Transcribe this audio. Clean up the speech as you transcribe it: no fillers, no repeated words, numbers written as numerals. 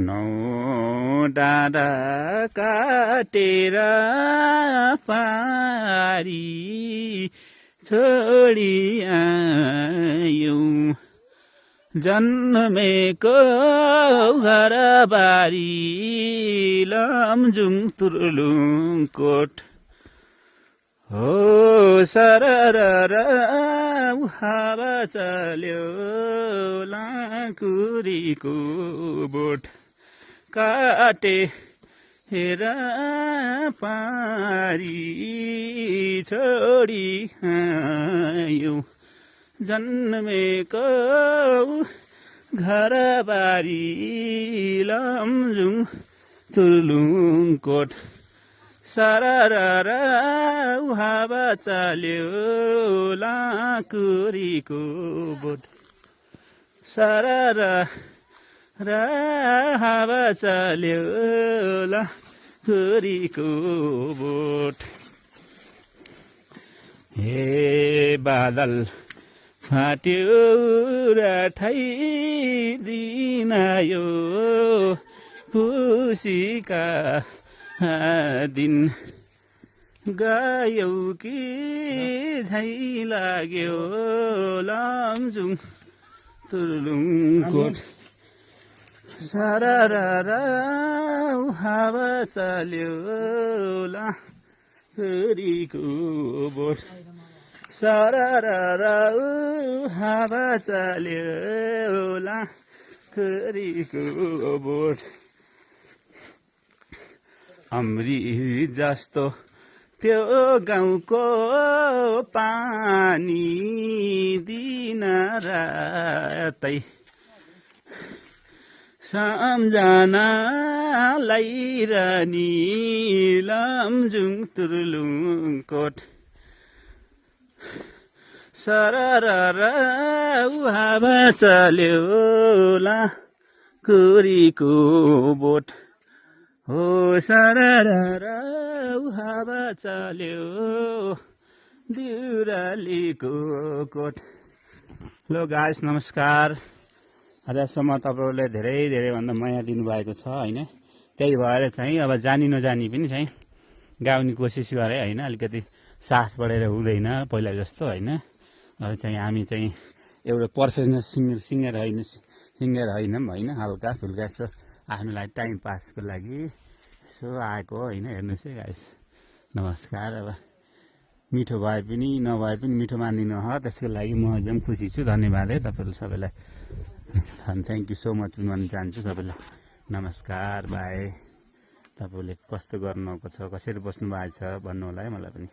नौ डाँडा काटेर पारी छोडी आयौं जन्मेको घरबारी लमजुङ तुर्लुङ कोट हो सरर हावा चल्यो लाकुरीको बोट काटे हेर पारी छोडी आयौं जन्मेको घरबारी लमजुङ तुर्लुङ कोट सरर हावा चल्यो लाकुरीको बोट सरर हावा चल्यो लाकुरीको बोट हे बादल फाट्यो र ठाइदिन यो खुसीका दिन गयौ कि झै लाग्यो लमजुङ तुर्लुङ कोट सरर हावा चल्यो लाकुरीको बोट सरर हावा चल्यो लाकुरीको बोट अमृत जस्तो त्यो गाउँको पानी दिन रातै सम्झनालाई रानी लमजुङ तुर्लुङ कोट सरर हावा चल्यो लाकुरीको बोट हो सरर हावा चल्यो दिउरालीको कोट। हेलो गाइस, नमस्कार। आजसम्म तपाईँहरूले धेरै भन्दा माया दिनुभएको छ होइन, त्यही भएर चाहिँ अब जानी नजानी पनि चाहिँ गाउने कोसिस गरे होइन। अलिकति साहस बढेर हुँदैन पहिला जस्तो होइन। अब चाहिँ हामी चाहिँ एउटा प्रोफेसनल सिङ्गर होइनौँ होइन, हल्का फुल्का यसो आफ्नो लागि टाइम पासको लागि यसो आएको होइन। हेर्नुहोस् है गाइस, नमस्कार। अब मिठो भए पनि नभए पनि मिठो मानिदिनु हो, त्यसको लागि म एकदम खुसी छु। धन्यवाद है तपाईँहरू सबैलाई, थ्याङ्क यू सो मच भन्न चाहन्छु सबैलाई। नमस्कार, बाई। तपाईँले कस्तो गर्नुभएको छ, कसरी बस्नु भएको छ भन्नु होला है मलाई पनि।